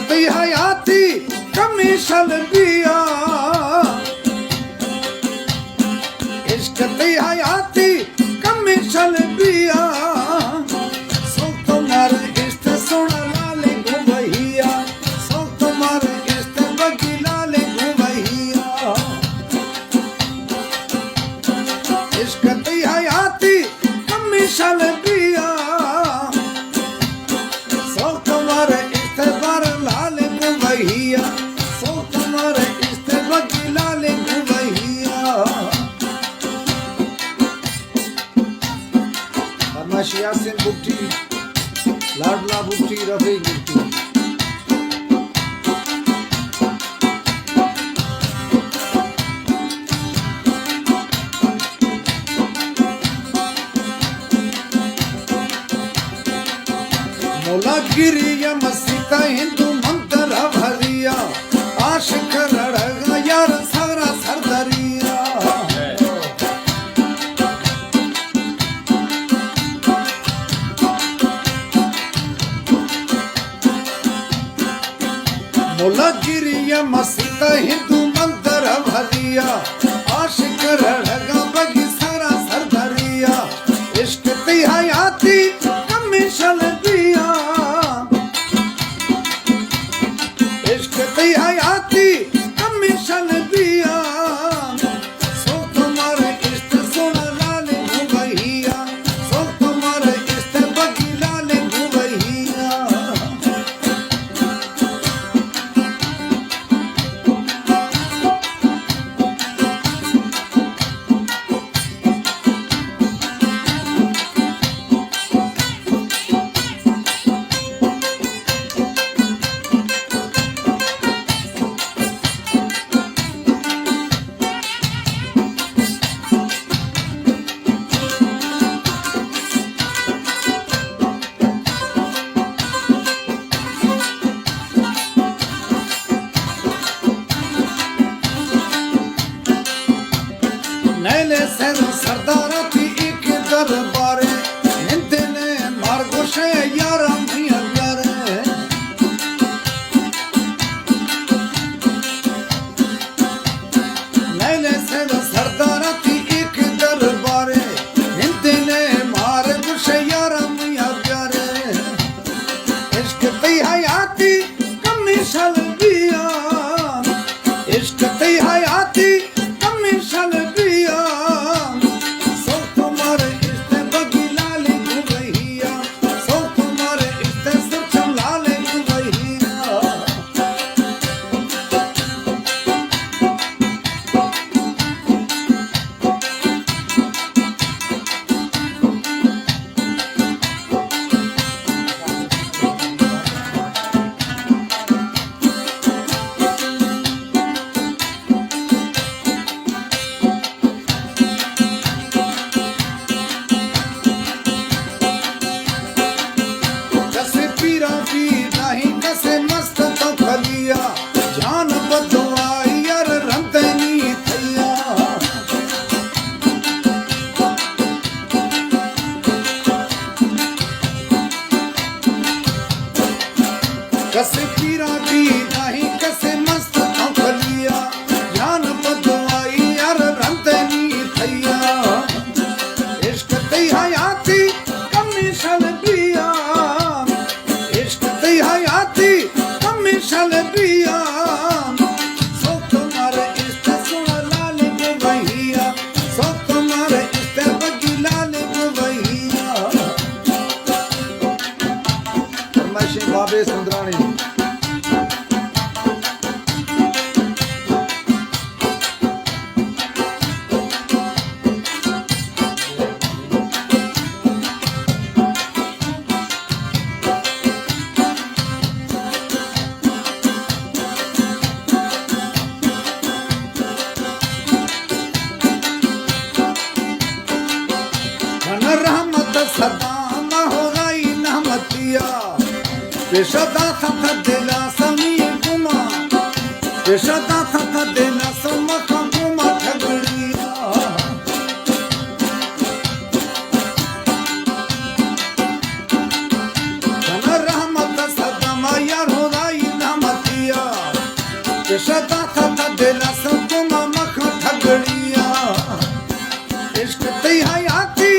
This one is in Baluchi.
تئی حیاتی کمی شل بیا، عشق تئی حیاتی کمی شل بیا، سوک تو مارا اشت سونا لالے گوں وہیا، سوک تو مارا اشت بگی لالے گوں وہیا۔ عشق تئی حیاتی کمی شل بیا، سوک تو مارا اشت بار لالے گوں وہیا، سوک تو مارا اشت بگی لالے گوں وہیا۔ فرمائش یاسین بگٹی، لاڈلا بگٹی، رفیق بگٹی۔ مولا گری یا مسیتا ہندو مندر بھریا، عاشق رڑگا یار سارا سردریا۔ مولا گری یا مسیتا ہندو مندر بھریا، عاشق رڑگا بگی سارا سردریا۔ عشق تئی حیاتی کمی شل بیا، عشق تئی حیاتی کمی شل بیا، سوک تو مارا اشت سونا لالے گوں وہیا، سوک تو مارا اشت بگی لالے گوں وہیا۔ نیلے سر سردارا تئی ایک دربارے، نندے نے مار گوشے یارا میاں پیارے۔ نیلے سر سردارا تئی ایک دربارے، نندے نے مار گوشے یارا میاں پیارے۔ عشق تئی حیاتی کمی شل بیا، عشق تئی حیاتی کمی شل بیا، سوک تو مارا اشت بگی لالے گوں وہیا، سوک تو مارا اشت سرچم لالے گوں وہیا۔ کسے پیرا پیر ناہیں، کسے مست تو کلیا، جان بدوائی یار رندنی تھیا۔ کسے پیرا پیر ناہیں، کسے مست تو کلیا، جان بدوائی یار رندنی تھیا۔ عشق تئی حیاتی کمی شل بیا، عشق تئی حیاتی کمی شل بیا، سوک تو مارا اشت سونا لالے گوں وہیا، سوک تو مارا اشت بگی لالے گوں وہیا۔ فرمائشیں بابے سندرانی۔ من رحمت صدا ما ہو رہی نحمتیا۔ پیش داتا تھا دلا سمی گما، پیش داتا تھا دلا سما کا گما جھگڑیا۔ کنا رحمت صدا ما یار ہو رائی نام شتا تا تا دل سکون مخ ٹھگڑیا۔ عشق تئی حیاتی